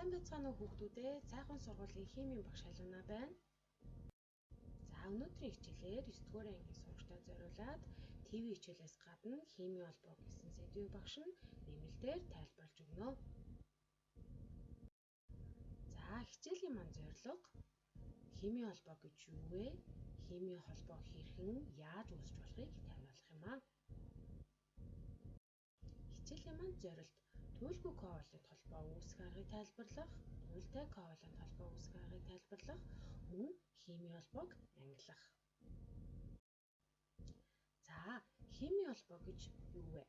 Сайн байцгаана уу хүүхдүүдээ. Сайхан сургуулийн химийн багш Алина байна. За өнөөдрийн хичээлээр 9-р ангийн сурагчдад зориулаад ТV хичээлээс гадна химийн холбоо гэсэн сэдвийг багш нь нэмэлтээр тайлбарлаж өгнө. За хичээлийн маань зорилго химийн холбоо гэж юу вэ? Химийн холбоо хэрхэн яаж үүсэж болохыг таниулах юм аа. Хичээлийн маань зорилт туйлгүй ковалент холбоо үүсгэх аргыг тайлбарлах, туйлтай ковалент холбоо үүсгэх аргыг тайлбарлах, мөн химийн холбоог ангилах. За, химийн холбоо гэж юу вэ?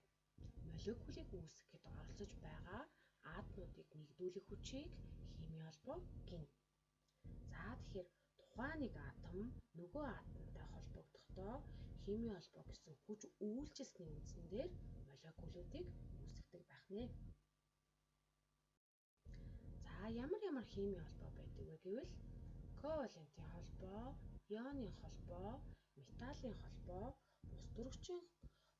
Молекулыг үүсгэхэд оролцож байгаа атомуудыг нэгдүүлэх хүчийг химийн холбоо гэнэ. За, тэгэхээр тухайн нэг атом нөгөө атомтай холбогдохдоо химийн холбоо гэсэн хүч үйлчилсэний үндсэн дээр молекулуудыг үүсгэдэг байх нэ. За, ямар ямар химийн холбоо байдаг вэ гэвэл ковалентын холбоо, ионы холбоо, металлын холбоо, бус төрөгчийн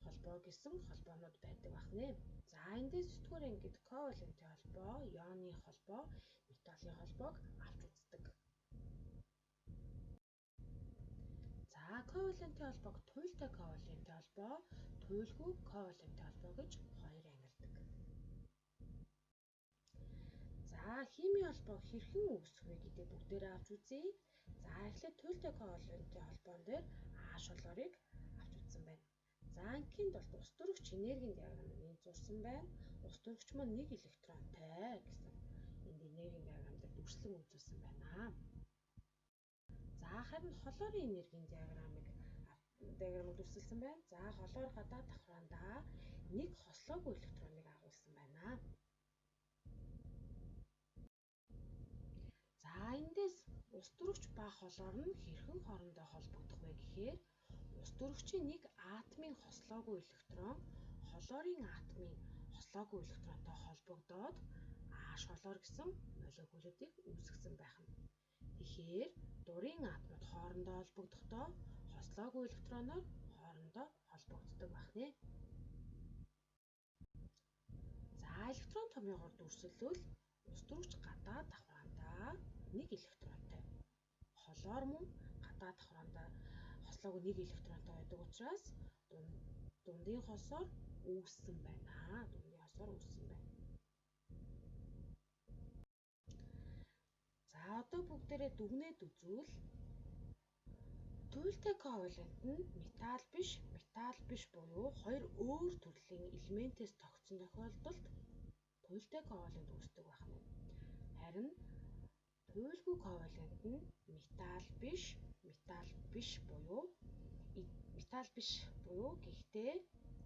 холбоо гэсэн холбоонууд байдаг байх нэ. За, эндээс 9-р ангид ковалентын холбоо, ионы холбоо, металлын холбоог авч үздэг. За, ковалентын холбоог туйлтай ковалентын холбоо, туйлгүй ковалентын холбоо гэж хоёр ангилдаг. За, химийн холбоо хэрхэн үүсэх вэ гэдэг бүгдээрээ авч үзье. За, эхлээд туйлтай ковалентын холбоон дээр А шолоорыг авч үзсэн байна. За, ангийн тулд ус төрөгч энергийн диаграмыг энд зурсан байна. Ус төрөгч маань нэг электронтой гэсэн энд энергийн диаграм дээр дүрслэн үзүүлсэн байна. За, харин хлорын энергийн диаграмыг дүрсэлсэн байна. За, хлор гадаа давхраандаа нэг хослоогүй электроныг агуулсан байна. За, эндээс ус төрөгч ба хлор нь хэрхэн хоорондоо холбогдох вэ гэхээр ус төрөгчийн нэг атомын хослоогүй электрон хлорын атомын хослоогүй электронтой холбогдоод H хлор гэсэн молекулуудыг үүсгэсэн байх нь. Тэгэхээр дурын атомууд хоорондоо холбогдохдоо хослоогүй электроноор хоорондоо холбогддог байх нэ. За, электрон томьёогоор дүрсэлвэл ус төрөгч гадаа давхраандаа нэг электронтой. Хлор мөн гадаа давхраандаа хослоогүй нэг электронтой байдаг учраас дундын хосоор үүссэн байна. Дундын хосоор үүссэн байна. За, одоо бүгдээрээ дүгнээд үзвэл туйлтай ковалент нь металл биш буюу хоёр өөр төрлийн элементээс тогтсон тохиолдолд туйлтай ковалент үүсдэг байх нь. Харин туйлгүй ковалент нь металл биш буюу гэхдээ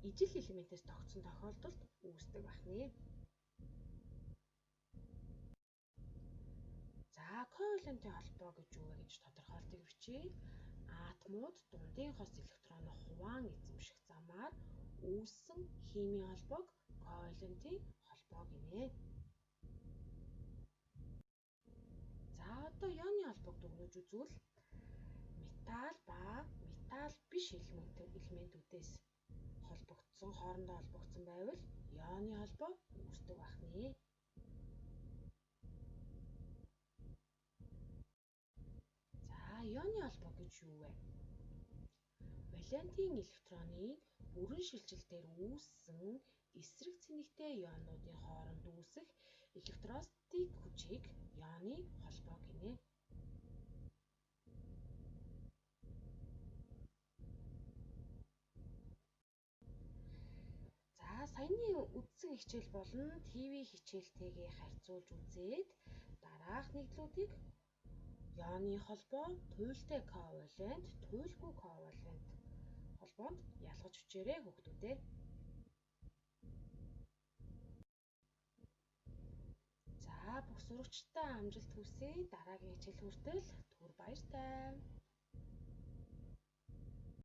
ижил элементээс тогтсон тохиолдолд үүсдэг байх нэ. За, ковалентын холбоо гэж юу вэ гэж тодорхойлтыг бичье. Атомууд дундын хос электроноо хуваан эзэмших замаар үүссэн химийн холбоог ковалентын холбоо гинэ. За, одоо ионы холбоог дүгнэж үзвэл металл ба металл биш элементүүдээс холбогдсон, хоорондоо холбогдсон байвал ионы холбоо үүсдэг байх нэ. За, ионы холбоо гэж юу вэ? Валентийн электроны бүрэн шилжилтээр үүссэн эсрэг цэнэгтэй ионуудын хооронд үүсэх электростатик хүчийг ионы холбоо гинэ. За, саяны үздсэн хичээл болон ТV хичээлтэйгээ харьцуулж үзээд дараах нэгдлүүдийг ионы холбоо, туйлтай ковалент, туйлгүй ковалент холбоонд ялгаж бичээрэй хүүхдүүдээ. За, бүх сурагчдаа амжилт хүсье. Дараагийн хичээл хүртэл түр баяртай.